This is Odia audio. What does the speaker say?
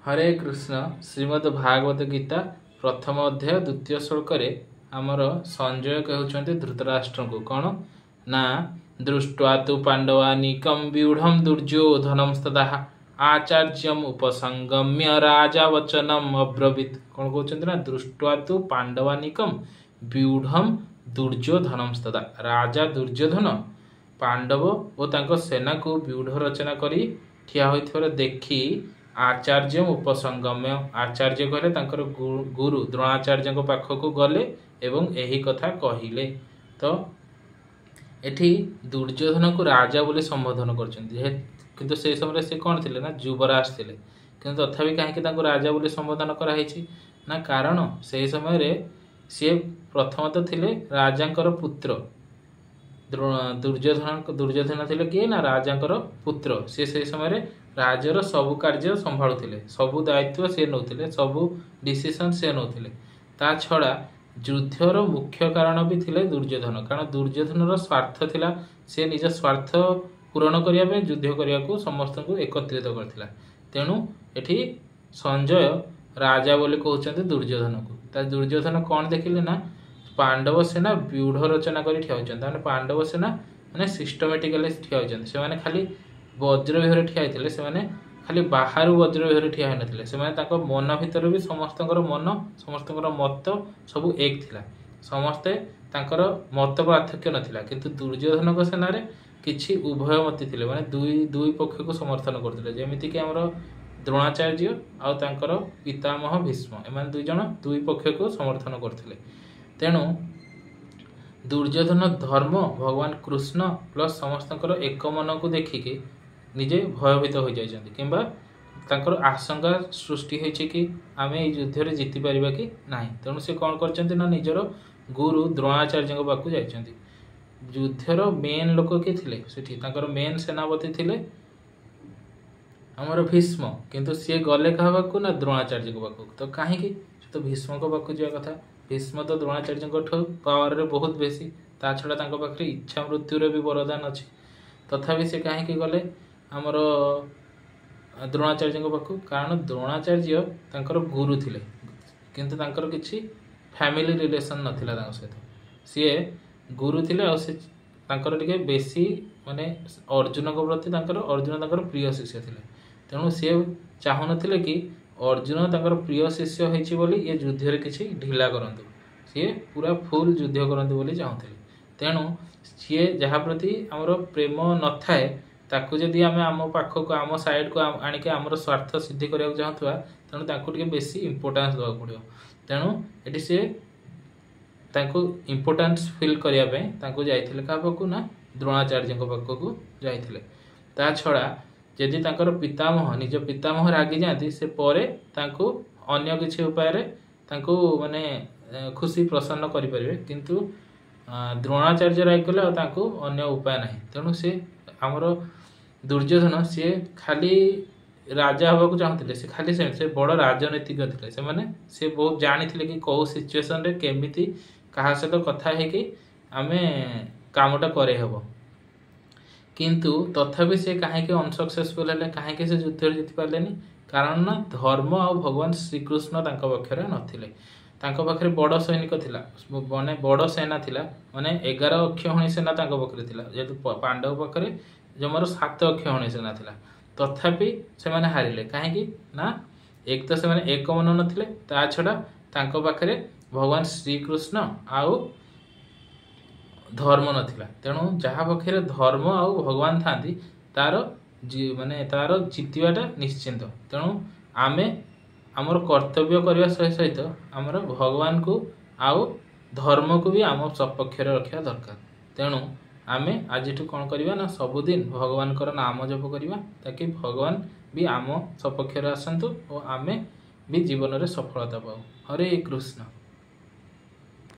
ହରେ କୃଷ୍ଣ। ଶ୍ରୀମଦ୍ ଭାଗବତ ଗୀତା ପ୍ରଥମ ଅଧ୍ୟାୟ ଦ୍ୱିତୀୟ ଶ୍ଳୋକରେ ଆମର ସଞ୍ଜୟ କହୁଛନ୍ତି ଧୃତରାଷ୍ଟ୍ରଙ୍କୁ କ'ଣ ନା, ଦୃଷ୍ଟ୍ୱା ତୁ ପାଣ୍ଡବାନିକಂ ବ୍ୟୁଢ଼ಂ ଦୁର୍ଯ୍ୟୋଧନಂ ତଦା ଆଚାର୍ଯ୍ୟମ ଉପସଙ୍ଗମ୍ୟ ରାଜା ବଚନମ ଅବ୍ରବୀତ। କ'ଣ କହୁଛନ୍ତି ନା, ଦୃଷ୍ଟ୍ୱା ତୁ ପାଣ୍ଡବାନିକಂ ବ୍ୟୁଢ଼ಂ ଦୁର୍ଯ୍ୟୋଧନಂ ତଦା। ରାଜା ଦୁର୍ଯ୍ୟୋଧନ ପାଣ୍ଡବ ଓ ତାଙ୍କ ସେନାକୁ ବ୍ୟୁଢ଼ ରଚନା କରି ଠିଆ ହୋଇଥିବାର ଦେଖି ଆଚାର୍ଯ୍ୟ ଉପସଙ୍ଗମ୍ୟ, ଆଚାର୍ଯ୍ୟ କହିଲେ ତାଙ୍କର ଗୁରୁ ଦ୍ରୋଣାଚାର୍ଯ୍ୟଙ୍କ ପାଖକୁ ଗଲେ ଏବଂ ଏହି କଥା କହିଲେ। ତ ଏଠି ଦୁର୍ଯ୍ୟୋଧନକୁ ରାଜା ବୋଲି ସମ୍ବୋଧନ କରୁଛନ୍ତି, କିନ୍ତୁ ସେଇ ସମୟରେ ସେ କ'ଣ ଥିଲେ ନା ଯୁବରାଜ ଥିଲେ। କିନ୍ତୁ ତଥାପି କାହିଁକି ତାଙ୍କୁ ରାଜା ବୋଲି ସମ୍ବୋଧନ କରାହେଇଛି ନା, କାରଣ ସେହି ସମୟରେ ସିଏ ପ୍ରଥମତଃ ଥିଲେ ରାଜାଙ୍କର ପୁତ୍ର। ଦୁର୍ଯ୍ୟୋଧନ ଥିଲେ କିଏ ନା ରାଜାଙ୍କର ପୁତ୍ର। ସିଏ ସେହି ସମୟରେ ରାଜ୍ୟର ସବୁ କାର୍ଯ୍ୟ ସମ୍ଭାଳୁଥିଲେ, ସବୁ ଦାୟିତ୍ୱ ସିଏ ନେଉଥିଲେ, ସବୁ ଡିସିସନ୍ ସିଏ ନେଉଥିଲେ। ତା ଛଡ଼ା ଯୁଦ୍ଧର ମୁଖ୍ୟ କାରଣ ବି ଥିଲେ ଦୁର୍ଯ୍ୟୋଧନ, କାରଣ ଦୁର୍ଯ୍ୟୋଧନର ସ୍ୱାର୍ଥ ଥିଲା। ସେ ନିଜ ସ୍ୱାର୍ଥ ପୂରଣ କରିବା ପାଇଁ ଯୁଦ୍ଧ କରିବାକୁ ସମସ୍ତଙ୍କୁ ଏକତ୍ରିତ କରିଥିଲା। ତେଣୁ ଏଠି ସଞ୍ଜୟ ରାଜା ବୋଲି କହୁଛନ୍ତି ଦୁର୍ଯ୍ୟୋଧନକୁ। ତା ଦୁର୍ଯ୍ୟୋଧନ କ'ଣ ଦେଖିଲେ ନା, ପାଣ୍ଡବ ସେନା ବ୍ୟୁଢ଼ ରଚନା କରି ଠିଆ ହୋଇଛନ୍ତି। ମାନେ ପାଣ୍ଡବ ସେନା ମାନେ ସିଷ୍ଟମେଟିକାଲି ଠିଆ ହୋଇଛନ୍ତି। ସେମାନେ ଖାଲି ବଜ୍ରବ୍ୟୁହରେ ଠିଆ ହେଇଥିଲେ, ସେମାନେ ଖାଲି ବାହାରୁ ବଜ୍ରବ୍ୟୁହରେ ଠିଆ ହୋଇନଥିଲେ, ସେମାନେ ତାଙ୍କ ମନ ଭିତରେ ବି ସମସ୍ତଙ୍କର ମନ, ସମସ୍ତଙ୍କର ମତ ସବୁ ଏକ ଥିଲା। ସମସ୍ତେ ତାଙ୍କର ମତ ପାର୍ଥକ୍ୟ ନଥିଲା। କିନ୍ତୁ ଦୁର୍ଯ୍ୟୋଧନଙ୍କ ସେନାରେ କିଛି ଉଭୟ ମତି ଥିଲେ, ମାନେ ଦୁଇ ଦୁଇ ପକ୍ଷକୁ ସମର୍ଥନ କରୁଥିଲେ। ଯେମିତିକି ଆମର ଦ୍ରୋଣାଚାର୍ଯ୍ୟ ଆଉ ତାଙ୍କର ପିତାମହ ଭୀଷ୍ମ, ଏମାନେ ଦୁଇ ଜଣ ଦୁଇ ପକ୍ଷକୁ ସମର୍ଥନ କରୁଥିଲେ। ତେଣୁ ଦୁର୍ଯ୍ୟୋଧନ ଧର୍ମ, ଭଗବାନ କୃଷ୍ଣ ପ୍ଲସ୍ ସମସ୍ତଙ୍କର ଏକ ମନକୁ ଦେଖିକି ନିଜେ ଭୟଭୀତ ହୋଇଯାଇଛନ୍ତି, କିମ୍ବା ତାଙ୍କର ଆଶଙ୍କା ସୃଷ୍ଟି ହେଇଛି କି ଆମେ ଏଇ ଯୁଦ୍ଧରେ ଜିତିପାରିବା କି ନାହିଁ। ତେଣୁ ସେ କ'ଣ କରିଛନ୍ତି ନା, ନିଜର ଗୁରୁ ଦ୍ରୋଣାଚାର୍ଯ୍ୟଙ୍କ ପାଖକୁ ଯାଇଛନ୍ତି। ଯୁଦ୍ଧର ମେନ୍ ଲୋକ କିଏ ଥିଲେ ସେଠି? ତାଙ୍କର ମେନ୍ ସେନାପତି ଥିଲେ ଆମର ଭୀଷ୍ମ। କିନ୍ତୁ ସିଏ ଗଲେ କାହା ପାଖକୁ ନା ଦ୍ରୋଣାଚାର୍ଯ୍ୟଙ୍କ ପାଖକୁ। ତ କାହିଁକି? ସେ ତ ଭୀଷ୍ମଙ୍କ ପାଖକୁ ଯିବା କଥା। ଭୀଷ୍ମ ତ ଦ୍ରୋଣାଚାର୍ଯ୍ୟଙ୍କଠୁ ପାୱାରରେ ବହୁତ ବେଶୀ, ତା ଛଡ଼ା ତାଙ୍କ ପାଖରେ ଇଚ୍ଛା ମୃତ୍ୟୁର ବି ବରଦାନ ଅଛି। ତଥାପି ସେ କାହିଁକି ଗଲେ ଆମର ଦ୍ରୋଣାଚାର୍ଯ୍ୟଙ୍କ ପାଖକୁ? କାରଣ ଦ୍ରୋଣାଚାର୍ଯ୍ୟ ତାଙ୍କର ଗୁରୁ ଥିଲେ, କିନ୍ତୁ ତାଙ୍କର କିଛି ଫ୍ୟାମିଲି ରିଲେସନ୍ ନଥିଲା ତାଙ୍କ ସହିତ। ସିଏ ଗୁରୁ ଥିଲେ ଆଉ ସେ ତାଙ୍କର ଟିକେ ବେଶୀ ମାନେ ଅର୍ଜୁନଙ୍କ ପ୍ରତି ତାଙ୍କର, ଅର୍ଜୁନ ତାଙ୍କର ପ୍ରିୟ ଶିଷ୍ୟ ଥିଲେ। ତେଣୁ ସିଏ ଚାହୁଁନଥିଲେ କି ଅର୍ଜୁନ ତାଙ୍କର ପ୍ରିୟ ଶିଷ୍ୟ ହେଇଛି ବୋଲି ଇଏ ଯୁଦ୍ଧରେ କିଛି ଢିଲା କରନ୍ତୁ, ସିଏ ପୁରା ଫୁଲ୍ ଯୁଦ୍ଧ କରନ୍ତୁ ବୋଲି ଚାହୁଁଥିଲେ। ତେଣୁ ସିଏ ଯାହା ପ୍ରତି ଆମର ପ୍ରେମ ନଥାଏ, ତାକୁ ଯଦି ଆମେ ଆମ ପାଖକୁ, ଆମ ସାଇଡ଼କୁ ଆଣିକି ଆମର ସ୍ୱାର୍ଥ ସିଦ୍ଧି କରିବାକୁ ଚାହୁଁଥିବା, ତେଣୁ ତାଙ୍କୁ ଟିକେ ବେଶୀ ଇମ୍ପୋର୍ଟାନ୍ସ ଦେବାକୁ ପଡ଼ିବ। ତେଣୁ ଏଠି ସିଏ ତାଙ୍କୁ ଇମ୍ପୋର୍ଟାନ୍ସ ଫିଲ୍ କରିବା ପାଇଁ ତାଙ୍କୁ ଯାଇଥିଲେ କାହା ପାଖକୁ ନା ଦ୍ରୋଣାଚାର୍ଯ୍ୟଙ୍କ ପାଖକୁ ଯାଇଥିଲେ। ତା ଛଡ଼ା ଯଦି ତାଙ୍କର ପିତାମହ, ନିଜ ପିତାମହ ରାଗି ଯାଆନ୍ତି, ସେ ପରେ ତାଙ୍କୁ ଅନ୍ୟ କିଛି ଉପାୟରେ ତାଙ୍କୁ ମାନେ ଖୁସି ପ୍ରସନ୍ନ କରିପାରିବେ, କିନ୍ତୁ ଦ୍ରୋଣାଚାର୍ଯ୍ୟ ରାଗିଗଲେ ଆଉ ତାଙ୍କୁ ଅନ୍ୟ ଉପାୟ ନାହିଁ। ତେଣୁ ସେ ଆମର ଦୁର୍ଯ୍ୟୋଧନ ସିଏ ଖାଲି ରାଜା ହେବାକୁ ଚାହୁଁଥିଲେ, ସେ ଖାଲି ସେମିତି, ସେ ବଡ଼ ରାଜନୀତିଜ୍ଞ ଥିଲେ। ସେମାନେ ସେ ବହୁତ ଜାଣିଥିଲେ କି କେଉଁ ସିଚୁଏସନରେ କେମିତି କାହା ସହିତ କଥା ହେଇକି ଆମେ କାମଟା କରେଇ ହେବ। କିନ୍ତୁ ତଥାପି ସେ କାହିଁକି ଅନସକ୍ସେସଫୁଲ ହେଲେ, କାହିଁକି ସେ ଯୁଦ୍ଧରେ ଜିତି ପାରିଲେନି? କାରଣ ନା ଧର୍ମ ଆଉ ଭଗବାନ ଶ୍ରୀକୃଷ୍ଣ ତାଙ୍କ ପକ୍ଷରେ ନଥିଲେ। ତାଙ୍କ ପାଖରେ ବଡ଼ ସୈନିକ ଥିଲା, ମାନେ ବଡ଼ ସେନା ଥିଲା, ମାନେ 11 ଅକ୍ଷୌହିଣୀ ସେନା ତାଙ୍କ ପାଖରେ ଥିଲା, ଯେହେତୁ ପାଣ୍ଡବ ପାଖରେ ଜମାରୁ 7 ଅକ୍ଷୌହିଣୀ ସେନା ଥିଲା। ତଥାପି ସେମାନେ ହାରିଲେ କାହିଁକି ନା, ଏକ ତ ସେମାନେ ଏକ ମନ ନଥିଲେ, ତା ଛଡ଼ା ତାଙ୍କ ପାଖରେ ଭଗବାନ ଶ୍ରୀକୃଷ୍ଣ ଆଉ ଧର୍ମ ନଥିଲା। ତେଣୁ ଯାହା ପାଖରେ ଧର୍ମ ଆଉ ଭଗବାନ ଥାନ୍ତି, ତାର ମାନେ ତାର ଜିତିବାଟା ନିଶ୍ଚିନ୍ତ। ତେଣୁ ଆମେ ଆମର କର୍ତ୍ତବ୍ୟ କରିବା ସହିତ ଆମର ଭଗବାନକୁ ଆଉ ଧର୍ମକୁ ବି ଆମ ସପକ୍ଷରେ ରଖିବା ଦରକାର। ତେଣୁ ଆମେ ଆଜିଠୁ କ'ଣ କରିବା ନା, ସବୁଦିନ ଭଗବାନଙ୍କର ନାମ ଜପ କରିବା, ତାକି ଭଗବାନ ବି ଆମ ସପକ୍ଷରେ ଆସନ୍ତୁ ଓ ଆମେ ବି ଜୀବନରେ ସଫଳତା ପାଉ। ହରେ କୃଷ୍ଣ।